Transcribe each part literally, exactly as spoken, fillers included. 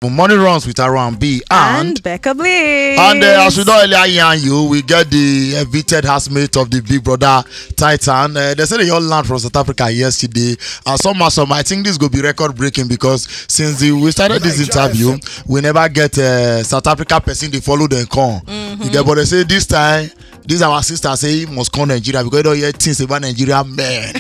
Money runs with R and B and, and Becca Bliss. And uh, as we don't earlier yarn you, we get the evicted housemate of the Big Brother Titan. Uh, they say they all land from South Africa yesterday. And some, some, I think this go be record breaking because since the, we started this interview, we never get uh, South Africa person they follow them come. Mm-hmm. You get, but they say this time, this our sister say he must come Nigeria because he don't hear things about Nigeria men.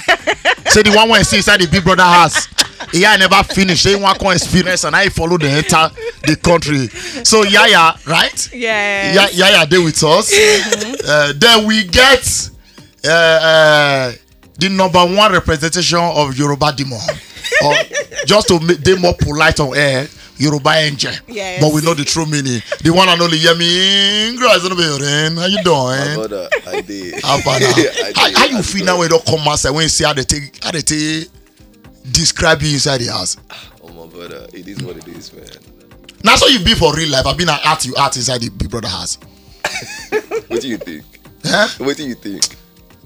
Say the one when see inside the Big Brother house. Yeah, I never finished. Say one come experience and I follow the entire the country. So Yaya, right? Yeah. Yeah, Yaya, they with us. Mm-hmm. Uh, then we get uh, uh, the number one representation of Yoruba demon. Or just to make them more polite on air, Yoruba angel. Yes. But we know the true meaning. The one and only Yemi Ingra is gonna be your name. How you doing? My brother, I did. How, how you feel now when you don't come outside when you see how they take how they take describe you inside the house? Oh my brother, it is what it is, man. Now so you be for real life. I've been an art you art inside the Big Brother house. What do you think? Huh? What do you think?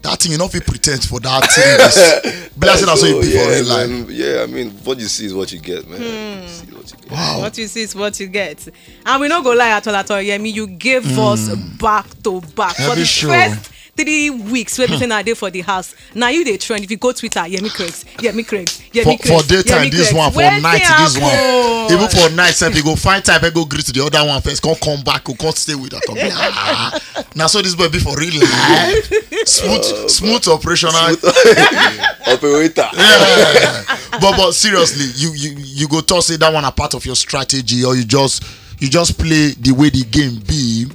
That thing you know if you pretend for that thing. Blessing that's what you be for real life. Yeah, I mean, what you see is what you get, man. Hmm. You see what you get. Wow. What you see is what you get. And we no go lie at all at all. Yeah, me, you gave mm. us back to back for the show. First three weeks wey be say na dey for the house. Now you dey trend. If you go Twitter, Yemi Craig's, Yemi Craig's, Yemi Craig's. For daytime, this one. For night, this one. Even for night, if you go find time, go greet the other one first. Come come back, go come stay with her. Come be, ah, now so this boy be for real life. Smooth, uh, smooth operational smooth operator. Yeah. But but seriously, you you you go talk say that one a part of your strategy, or you just you just play the way the game be.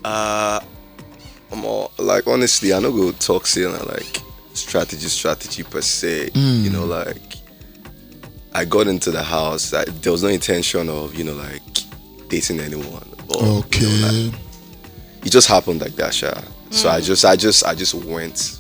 Uh, I'm all, like honestly, I no go talk say na like strategy strategy per se. Mm. You know, like I got into the house. I, there was no intention of you know like dating anyone. But, okay. You know, like, it just happened like that, sha. So I just, I just, I just went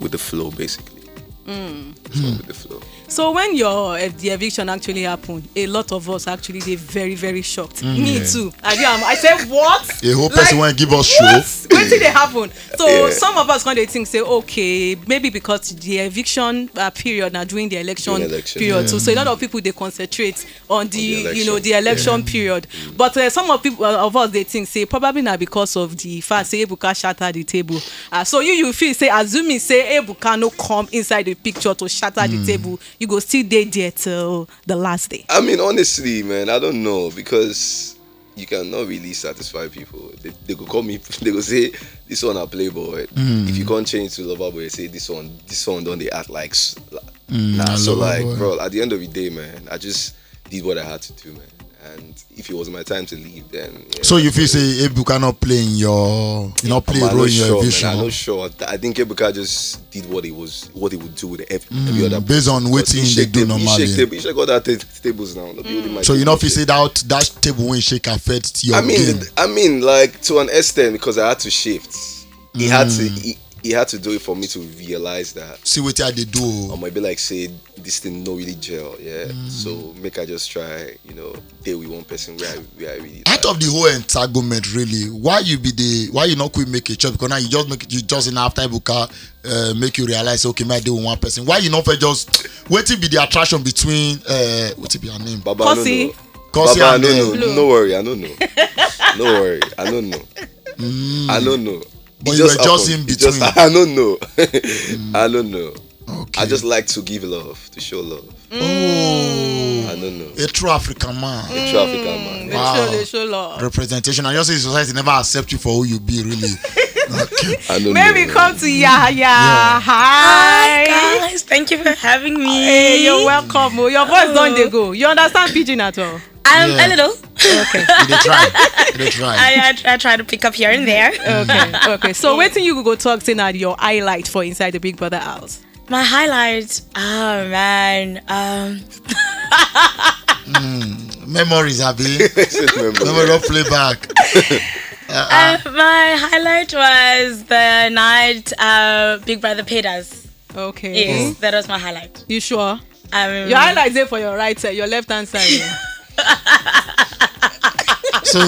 with the flow, basically. Mm. Just went with the flow. So when your uh, the eviction actually happened, a lot of us actually they very very shocked. Mm. Me too. I, I said what? A whole person like, went give us show. What did they happen? So yeah. Some of us when they think say okay maybe because the eviction uh, period now during the election, during election period. Yeah. So so a lot of people they concentrate on the, on the election. You know the election yeah. Period. But uh, some of people uh, of us they think say probably not because of the fact say Ebuka shatter the table. Uh, so you you feel say assuming say Ebuka no come inside the picture to shatter mm. The table, you go still dey there till the last day. I mean, honestly, man, I don't know because you cannot really satisfy people. They, they go call me, they go say this one a playboy. Mm. If you can't change to lover boy, say this one, this one don't they act like. Mm, nah, so like, boy. Bro, at the end of the day, man, I just did what I had to do, man. And if it was my time to leave, then. Yeah, so you feel say Ebuka not playing your, you not play role in your sure, vision? I'm not sure. I think Ebuka just did what he was, what he would do with every, mm, every other based on what he they do normally. He shake, he shake all that t- tables now. Mm. So you know if you say that that table when shake affect your. I mean, game. I mean, like to an extent because I had to shift. He mm. Had to. He, he had to do it for me to realize that. See what I did do. Or maybe like say this thing no really gel, yeah. Mm. So make I just try, you know, deal with one person where I, where I really. Out like. Of the whole entanglement, really, why you be the why you not quit make a choice? Because now you just make you just in after Ebuka uh, make you realize okay, might deal with one person. Why you not for just what it be the attraction between uh what it be her name? Baba Kosi. Kosi Baba, and no, no, no worry, I don't know. No worry, I don't know. Mm. I don't know. But you were just in between. Just, I don't know. I don't know. Okay. I just like to give love, to show love. Oh. I don't know. A true African man. A true African man. Wow. They show, they show love. Representation. I just say society never accept you for who you be, really. Okay. I don't know. Maybe come to Yaya. Yeah. Hi. Hi guys. Thank you for having me. Hey, you're welcome. Oh, your voice don't they go. You understand pidgin at all? Um, yeah. A little. Okay. You dey try. You dey try. I, I, I try to pick up here and there. Okay. Okay. So waiting you go talk say now your highlight for inside the Big Brother house. My highlight, oh man, um, mm, memories, Abby. Memory don't play back. Uh, uh, my highlight was the night uh, Big Brother paid us. Okay. Yes, that was my highlight. You sure? Um, your highlight is for your right side, your left hand side. So,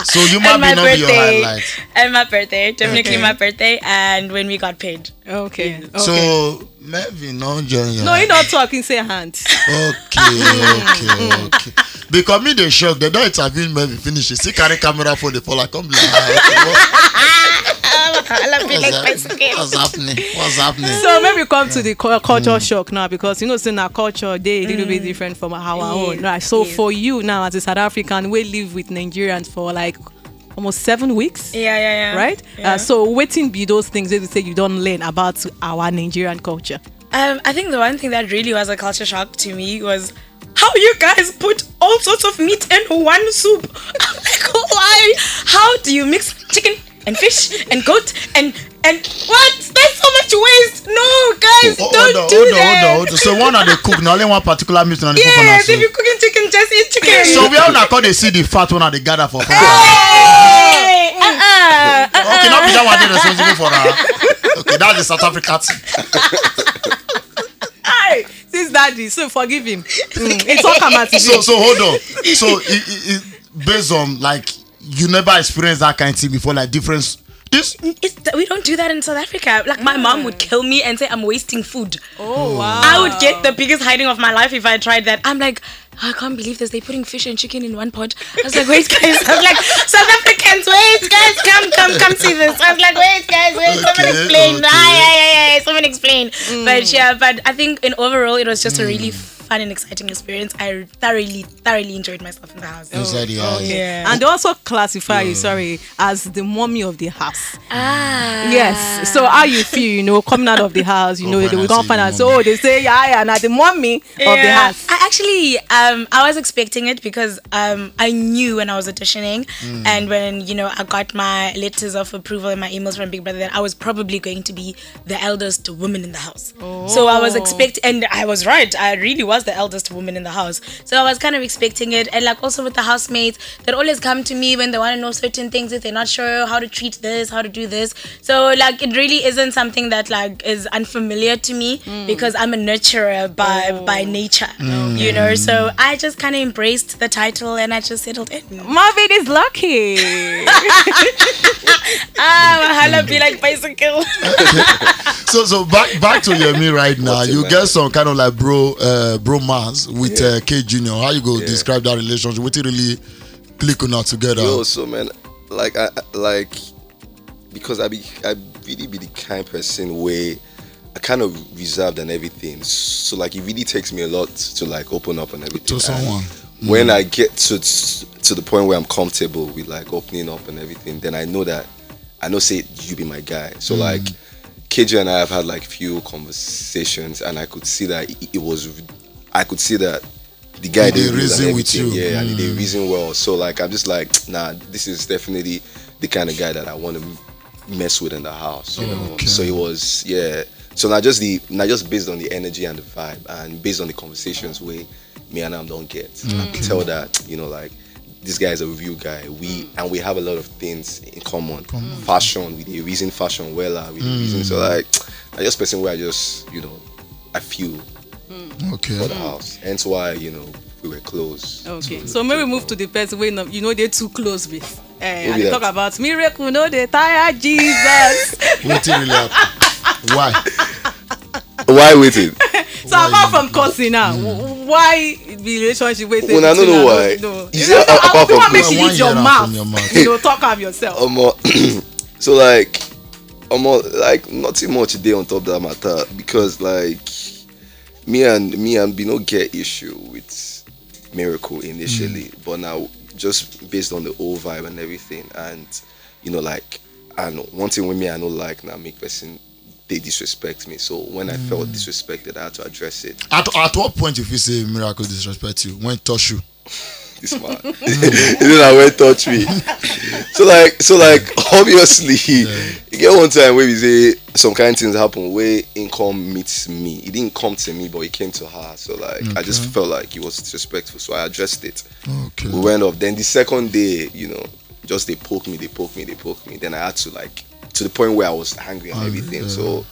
so you might be not your highlight. And my birthday, definitely okay. My birthday, and when we got paid. Okay. Yeah. Okay. So, Melvin no join you. No, he not talking. Say hand. Okay, okay, okay. Because me dey shock. They don't interview Melvin finish. He still carry camera for the fall. I come be like, ah, I'll be like what's, bicycle. What's happening? What's happening? So maybe come to the cul- culture shock now, because you know, say na culture dey a little bit different from our own. Right. So for you now, as a South African, we live with Nigerians for like almost seven weeks. Yeah, yeah, yeah. Right. Yeah. Uh, so wetin be those things that you say you don't learn about our Nigerian culture? Um, I think the one thing that really was a culture shock to me was how you guys put all sorts of meat in one soup. I'm like, why? How do you mix chicken and fish and goat and and what? There's so much waste. No, guys, Oh, don't hold on, do hold on, that. hold on, hold on. So one of the cook, now only one particular meat, now they cook on Yes, that if you're cooking chicken, just eat chicken. So we are not going to see the fat one at the gather for fun. Hey, uh-uh, uh-uh. Okay, not be that one they responsible for her. Okay, that's the South Africa thing. Hey, since daddy, so forgive him. Mm, it's all come out. So so hold on. So it, it, it, based on like you never experienced that kind of thing before, like difference. This It's th- we don't do that in South Africa. Like my mom would kill me and say I'm wasting food. Oh wow. I would get the biggest hiding of my life if I tried that. I'm like, I can't believe this. They're putting fish and chicken in one pot. I was like, wait, guys. I was like, South Africans, wait, guys, come, come, come see this. I was like, wait, guys, wait. Someone Okay, explain. okay. Ah, yeah, yeah, yeah. Someone explain. But yeah, but I think in overall, it was just a really fun and exciting experience. I thoroughly, thoroughly enjoyed myself in the house. Inside the house. Yeah. And they also classify you, sorry, as the mommy of the house. Ah. Yes. So how you feel, you know, coming out of the house, you know, Come they will find come out find say out. you So they say, yeah, yeah, now the mommy of the Yeah. house. I actually, um, I was expecting it because um, I knew when I was auditioning and when you know I got my letters of approval and my emails from Big Brother that I was probably going to be the eldest woman in the house. So I was expecting, and I was right. I really was the eldest woman in the house. So I was kind of expecting it, and like also with the housemates, they always come to me when they want to know certain things if they're not sure how to treat this, how to do this. So like it really isn't something that like is unfamiliar to me because I'm a nurturer by by nature, you know. So I just kind of embraced the title and I just settled in. Marvin is lucky. Ah, Mahala be like bicycle. So so back back to Yemi right now. What's it, You man? Get some kind of like bro uh, bromance with uh, K Junior. How you go describe that relationship? What you really click on together? Yo, so man, like I I- like because I be I really be the kind person where I kind of reserved and everything. So like it really takes me a lot to like open up and everything. To someone. And when I get to to the point where I'm comfortable with like opening up and everything, then I know that I know say you be my guy. So like K J and I have had like few conversations, and I could see that it, it was, I could see that the guy He dey did real and reason with everything, you. Yeah, and he dey reason well. So like I'm just like, nah, this is definitely the kind of guy that I want to mess with in the house. You know? Okay. So it was, yeah. So not just the not just based on the energy and the vibe, and based on the conversations where me and him don't get, I can tell that you know like this guy is a real guy. We and we have a lot of things in common. Fashion, we dey reason fashion well, uh, we dey reason. So like, I just person where I just you know I feel Okay. for the house. Hence why you know we were close. Okay, so maybe move to the person wey no, you know they too close with. Uh, Who and be they that? Talk about miracle, no, they tire Jesus. What really happen? Why? Why waiting? So apart from cussing now, w- why the relationship with Una no know why. No. You You see, know, apart apart from from cussing. finish your One year mouth, from your mouth. You know, talk am yourself. Omo, so like, omo, like nothing much dey on top that matter because like me and me and Bino get issue with Miracle initially, but now just based on the old vibe and everything, and you know like, and one thing with me I don't like now make person they disrespect me. So when I felt disrespected, I had to address it. At, at what point you feel say miracle disrespect you when it touch you? This man, you know that way touch me. So like, so like, obviously, you get one time where we say some kind of things happen where income meets me. It didn't come to me, but it came to her. So like, I just felt like it was disrespectful. So I addressed it. Okay. We went off. Then the second day, you know, just they poke me, they poke me, they poke me. Then I had to like to the point where I was angry and everything. So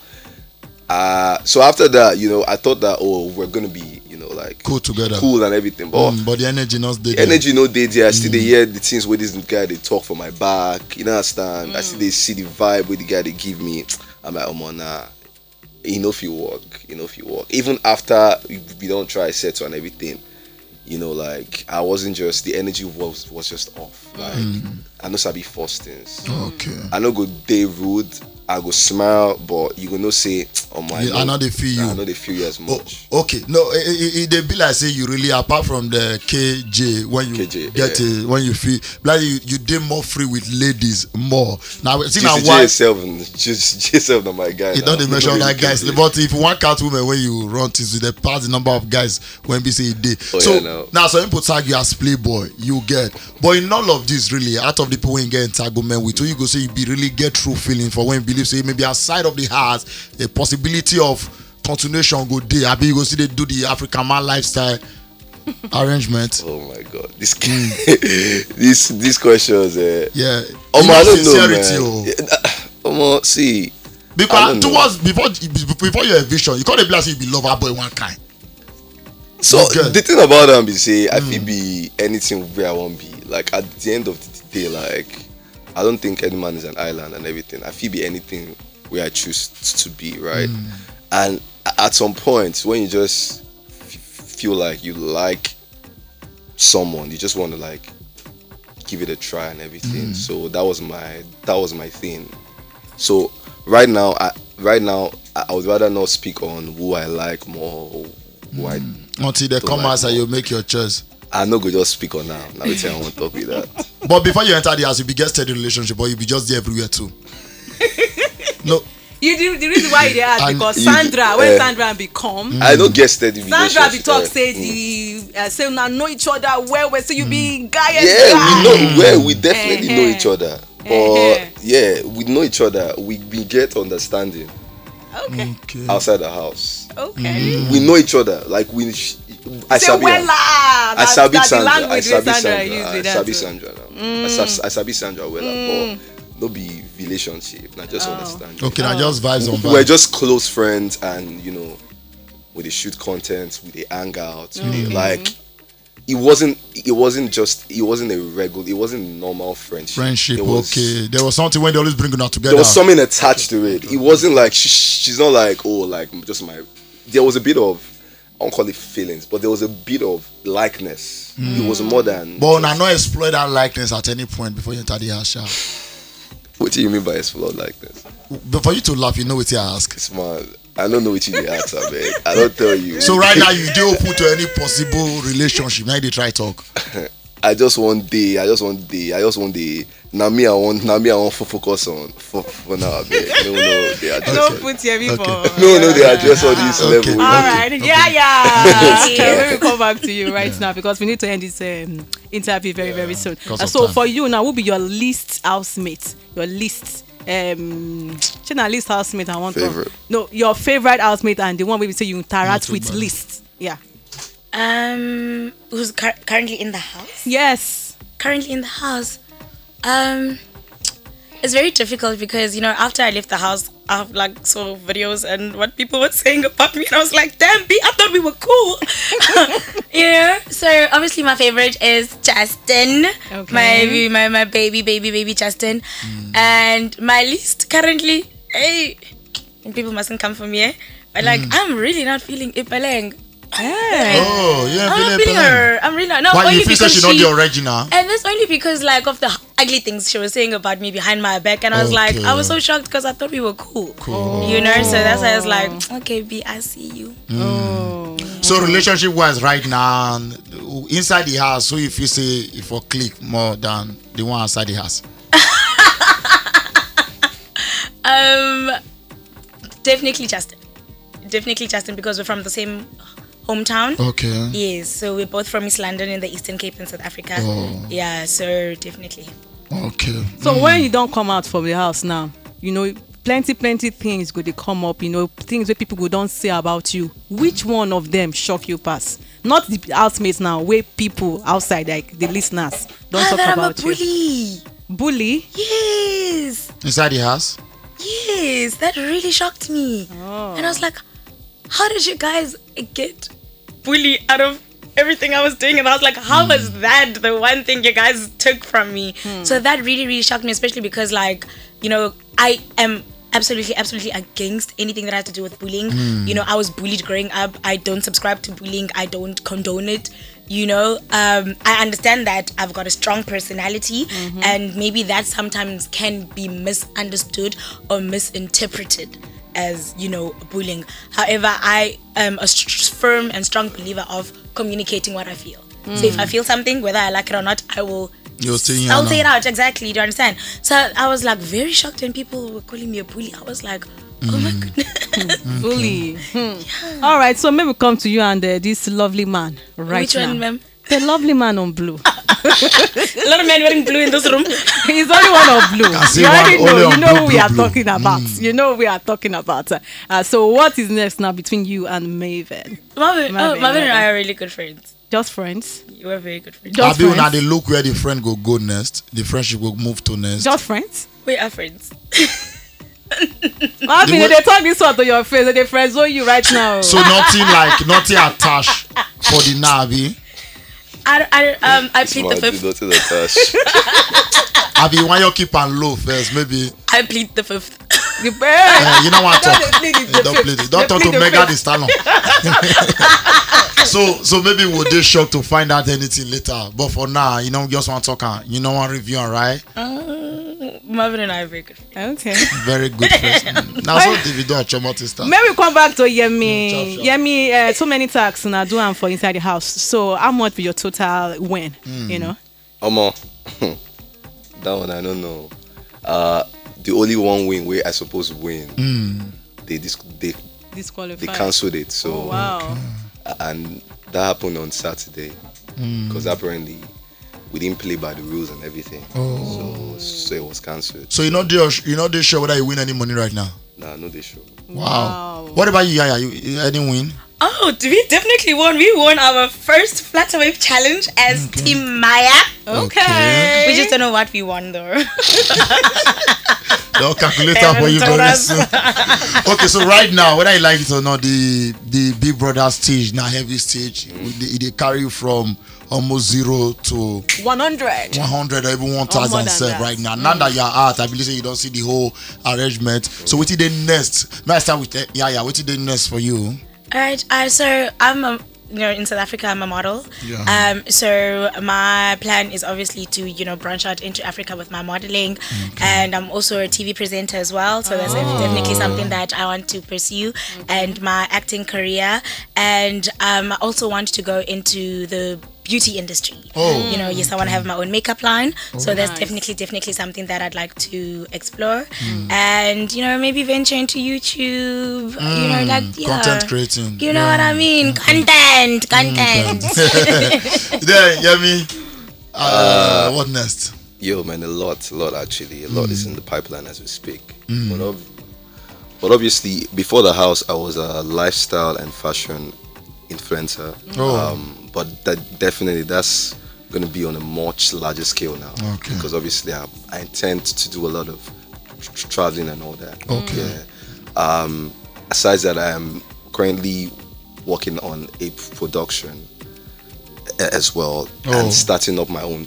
uh, so after that, you know, I thought that oh, we're gonna be, you know, like Cool together. cool and everything. But Mm, but the energy not there. the energy no dey there. I still dey hear the things where this guy they talk for my back. You know, understand? I still they see the vibe where the guy they give me. I'm like, oh man, nah. e no fit work, e no fit work. Even after we, we don try settle and everything, you know, like, I wasn't just, the energy was was just off. Like, I no sabi force things. Okay. I no go dey rude. I go smile, but you go know say, oh my, Yeah, I no dey feel you. I no dey feel you as Oh, much. okay. No, it, it, it dey be like say you really, apart from the K J, when you K J, get yeah. it, when you feel like you, you dey more free with ladies more. Now, see now Juicy why J seven, Juicy J seven, na my guy. you Now. don't dey mention Nobody that guys, get- but if you wan count women when you run things, you dey pass the number of guys when be say e dey. Oh, So yeah, no. now some people tag you as playboy, you get. But in all of this, really, out of the people wey get entanglement with, who you go say you be really get true feeling for, when you believe say maybe outside of the house, a possibility of continuation go dey. Abi you go see they do the African man lifestyle arrangement. Oh my God, this this these questions. Uh, Yeah. Omo, You I know don't know, sincerity, man. oh. Yeah, nah, Omo, see, I Because don't know. towards before before your eviction, you can't be like say you be lover boy one kind. So You get- the thing about am be say I fit be anything where I want be. Like, at the end of the day, like, I don't think any man is an island and everything. I fit be anything where I choose t- to be, right? And a- at some point, when you just f- feel like you like someone, you just want to, like, give it a try and everything. So that was my that was my thing. So right now, I right now I, I would rather not speak on who I like more, or who I Until they don't come like outside, more. You make your choice. I no go just speak on now. Now it's I want to talk with that. But before you enter the house, you be get steady relationship, or you be just there everywhere too. No, You the, the reason why you dey ask And because you- Sandra, when eh. Sandra be come, I no get steady Sandra be relationship, talk eh. say Mm. the uh, say una know each other well well, so you be guy and Yeah, guy. We know, well, we definitely know Eh-heh. each other. But Eh-heh. Yeah, we know each other. We we get understanding Okay. Okay. Outside the house. Okay. We know each other. Like, we, sh- I Say sabi well, am. ah, I that- sabi that the Sandra. I language sabi wey Sandra Sandra. use I with that sabi too. Sandra now. I, sab- I sabi Sandra well, but no be relationship. I just Oh. Understand. Okay, now just vibes on We were vibes. Just close friends, and you know, we dey shoot content, we dey hang out, we dey, like, it wasn't, it wasn't just, it wasn't a regular, it wasn't a normal friendship. Friendship, It was, okay. There was something when they always bring you together. There was something attached to it. It wasn't like she, she's not like, oh, like, just my. There was a bit of, I won't call it feelings, but there was a bit of likeness. It was more than. But I not exploit that likeness at any point before you enter the house, sha. What do you mean by explore likeness? But for you to laugh, you know what I ask. Smart. I don't know what you dey ask, I beg. I don't tell you. So right now, you dey open to any possible relationship. Now you dey try talk. I just one day. I just one day. I just one day. Now me, I want. Now me, I want to focus on for, for now. I beg. No, no, they are just. Don't put your people. No, no, they address all these Okay. levels. All right, yeah, yeah. Okay, we will come back to you right now because we need to end this um, interview very, very soon. Because Uh, of so time. For you now, who be your least housemate? Your least, um, shey na least housemate I want to. Favorite. No, your favorite housemate and the one wey be say you interact with least. Yeah. Um, who's cur- currently in the house? Yes. Currently in the house. Um, it's very difficult because, you know, after I left the house, I have, like, saw videos and what people were saying about me, and I was like, "Damn, B, I thought we were cool." You know. So obviously, my favorite is Justin. Okay. My my my baby baby baby Justin, and my least currently. Hey, and people mustn't come for me, eh? But like, I'm really not feeling Ipaleng. Yeah. Oh, yeah, I'm not feeling feeling feeling. Her. I'm really not. No, Why only you feel so because she not she, the original? And that's only because, like, of the ugly things she was saying about me behind my back, and I was like, Okay. I was so shocked because I thought we were cool. You know, so that's why I was like, okay, B, I see you. Oh. So relationship wise, right now, inside the house, so if you say if for click more than the one outside the house. Um, definitely Justin. Definitely Justin because we're from the same hometown. Okay. Yes, so we're both from East London in the Eastern Cape in South Africa. Oh. Yeah, so definitely him. Okay. So when you don't come out from the house now, you know, plenty, plenty things go dey come up, you know, things where people go don't say about you. Which one of them shock you pass? Not the housemates now, where people outside, like the listeners, don't Ah, talk that I'm a about you. Bully. Bully? Yes. Inside the house? Yes, that really shocked me. Oh. And I was like, how did you guys get Bully out of everything I was doing? And I was like, how was that the one thing you guys took from me? So that really, really shocked me, especially because, like, you know, I am absolutely, absolutely against anything that has to do with bullying. You know, I was bullied growing up. I don't subscribe to bullying. I don't condone it. You know, um, I understand that I've got a strong personality, and maybe that sometimes can be misunderstood or misinterpreted as, you know, bullying. However, I am a st- firm and strong believer of communicating what I feel. So if I feel something, whether I like it or not, I will You'll say, yeah, I'll no. say it out, exactly. Do you understand? So I was like very shocked when people were calling me a bully. I was like, oh my goodness. Bully. Hmm. All right, so maybe come to you and uh, this lovely man right Which now. One, ma'am? The lovely man on blue. A lot of men wearing blue in this room. He's only one of blue. Can see You one already know. only You on know blue, who we blue, are blue. Talking about. You know who we are talking about. Uh, so what is next now between you and Mavin? Marvin, Marvin, oh, Marvin and I Marvin. Are really good friends. Just friends. We're very good friends. Just Abi una friends. Dey look where the friend go go next. The friendship will move to next. Just friends. We are friends. Marvin, way- they talk this one to your face. They friends on you right now. So nothing like nothing attached for the now, abi. I, I, um, I plead the Smart, fifth. Nothing attached. Abi, when you keep and low first, maybe. I plead the fifth. You, Uh, you know what? Don't Talk. plead it, Eh, don't plead- plead it. Don't they talk to plead the Mega fifth. the Stallion. So, so maybe we'll just shocked to find out anything later. But for now, you know, just want to talk. Am, You know, want review, am, right? Uh, Marvin and I are very good. Okay. Very good friends. Now, so Davido and Chomot is May we come back to Yemi. Yeah, sure, sure. Yemi, uh, so many tasks una do am for inside the house. So how much be your total win? You know. Omo, that one I don't know. Uh, the only one win where I suppose win, they dis- they Disqualified. they cancelled it. So Oh, wow. and that happened on Saturday because apparently we didn't play by the rules and everything. So so it was cancelled. So you know, do you know, they sure whether you win any money right now? Nah, no, they show. Wow. What about you, Yaya? You, you any win? Oh, we definitely won. We won our first Flutter Wave challenge as Team Maya. Okay. We just don't know what we won though. They'll calculate They that for haven't you told very us. soon. Okay, so right now, whether you like it or not, the the Big Brother stage, now heavy stage, they, they carry you from almost zero to One hundred. one hundred or even one thousand More than self that. Right now. Now that you're out, I believe say you don't see the whole arrangement. So what did they next? May I start with uh, Yaya? What did they next for you? All right. Uh, so I'm a, you know, in South Africa, I'm a model. Yeah. Um, so my plan is obviously to, you know, branch out into Africa with my modeling, and I'm also a T V presenter as well. So that's definitely something that I want to pursue, and my acting career, and um, I also want to go into the beauty industry. Oh. You know, yes, I want to have my own makeup line. So that's Nice. Definitely, definitely something that I'd like to explore, and you know, maybe venture into YouTube. You know, like yeah. Content creating. You know what I mean? Content, content. Then, Yemi, uh, what next? Yo, man, a lot, a lot actually. A lot is in the pipeline as we speak. But, ob- but obviously, before the house, I was a lifestyle and fashion influencer. Oh. Um, but that definitely that's going to be on a much larger scale now. Okay. Because obviously, I, I intend to do a lot of tr- tr- traveling and all that. Okay. Yeah. Um, aside that, I'm currently working on a production a- as well Oh. and starting up my own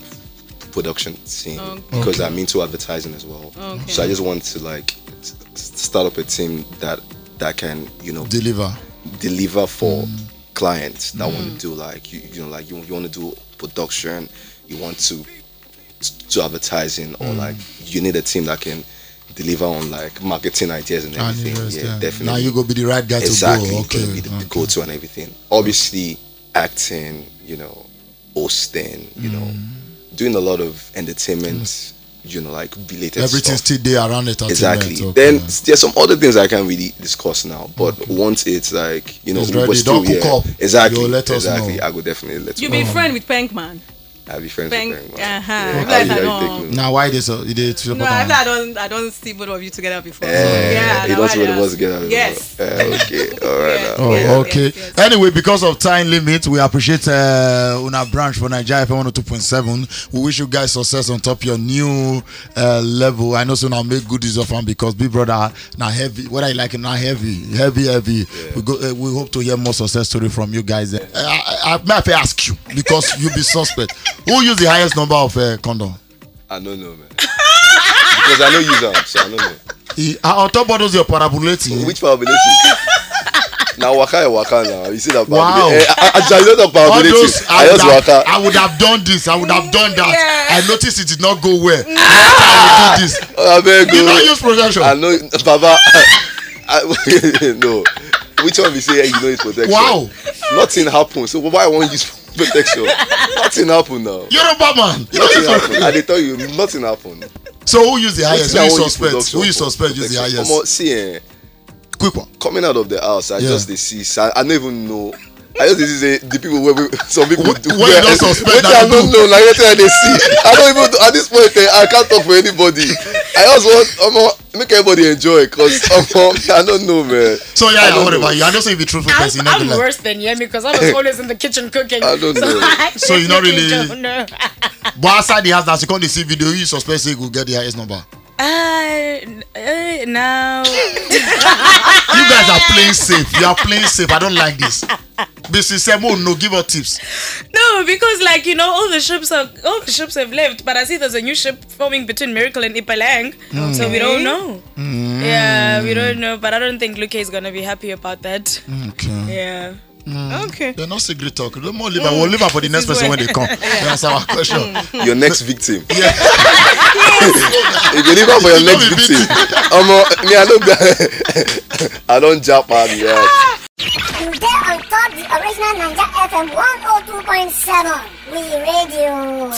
production team Okay. because Okay. I'm into advertising as well. Okay. So I just want to like s- s- start up a team that that can you know Deliver. deliver for clients that want to do like you, you know like you, you want to do production, you want to to advertising or like you need a team that can deliver on like marketing ideas and And everything. invest, Yeah, yeah. Definitely. Now you go be the right guy to Exactly, go. Okay. Gonna be the Okay. go-to and everything. Obviously, acting, you know, hosting, you know, doing a lot of entertainment, you know, like related Everything stuff. Still there around entertainment. Exactly. Okay. Then there's some other things I can't really discuss now, but once it's like you know, It's we were ready. still Don't cook here. Up. Exactly. You'll let us exactly. know. I go definitely let You you be know. friend with Pink Man. I'll be friends Pink. with Pink Man. Uh-huh. Yeah, That's how you all. take me? Now why this? Uh, they support No, I, am? I don't. I don't see both of you together before. Eh, Yeah, you no, don't see I what the don't. boss get out of Yes. Eh, okay, all right. Yes. Now. Oh, Yes, okay. yes, yes. Anyway, because of time limit, we appreciate uh, una branch for Nigeria F M one oh two point seven. We wish you guys success on top your new uh, level. I know so now make good use of am because Big Brother now heavy. Whether you like it, now heavy, heavy, heavy. We go. Uh, we hope to hear more success story from you guys. Uh, I, I, I, may I ask you because you be suspect. Who use the highest number of uh, condom? I don't know, man. Because I know you don't, so I don't know. Eh, ah, on top of those, you're parabolating. Which parabolating? Now waka I waka now. You see that Wow. parabolating? Eh, I, I, I don't know All parabolating. those, I just would have, waka. I would have done this. I would have done that. Yeah. I noticed it did not go well. I will do this. I beg You you. don't use protection. I know, Baba. I, no. Which one we say you know is protection? Wow. Nothing happened. So why I want use protection? Nothing happened now. Yoruba man. You don't Nothing use happened. protection. I dey tell you, nothing happened. So who used the highest? Who Wetin you I wan use suspect? production Who you for? suspect use the Protection. highest? Omo, see, eh, Quick one. Coming out of the house, I Yeah. just dey see. So I, I don't even know. I just dey see say the people wey we- some people What- do. what you don suspect Wetin that I you don't do? know, like wetin I dey see. I don't even at this point. Eh, I can't talk for anybody. I just want omo make everybody enjoy, cause omo I don't know, man. So yeah, I yeah, don't whatever. know. You, I know say you be truthful I'm, person. You not I'm gonna lie. Worse than Yemi because I was always in the kitchen cooking. I don't So know. I So you not definitely really- don't know. But outside the house, as you come to see video, you suspect say you go get the highest number. Uh, n- uh, no. You guys are playing safe. You are playing safe. I don't like this. This is Semo, no, give us tips. No, because like you know, all the shops are all the shops have left, but I see there's a new shop forming between Miracle and Ipalang, so we don't know. Yeah, we don't know, but I don't think Luke is gonna be happy about that. Okay. Yeah. Okay. They're not secret talk. No more leave. We'll leave her for the next person when they come. That's our question. Your next victim. Yeah. If you leave her for your Don't next be victim, omo me I don't I don't jump out. Yeah. You dey on top the original Naija F M one oh two point seven. We radio.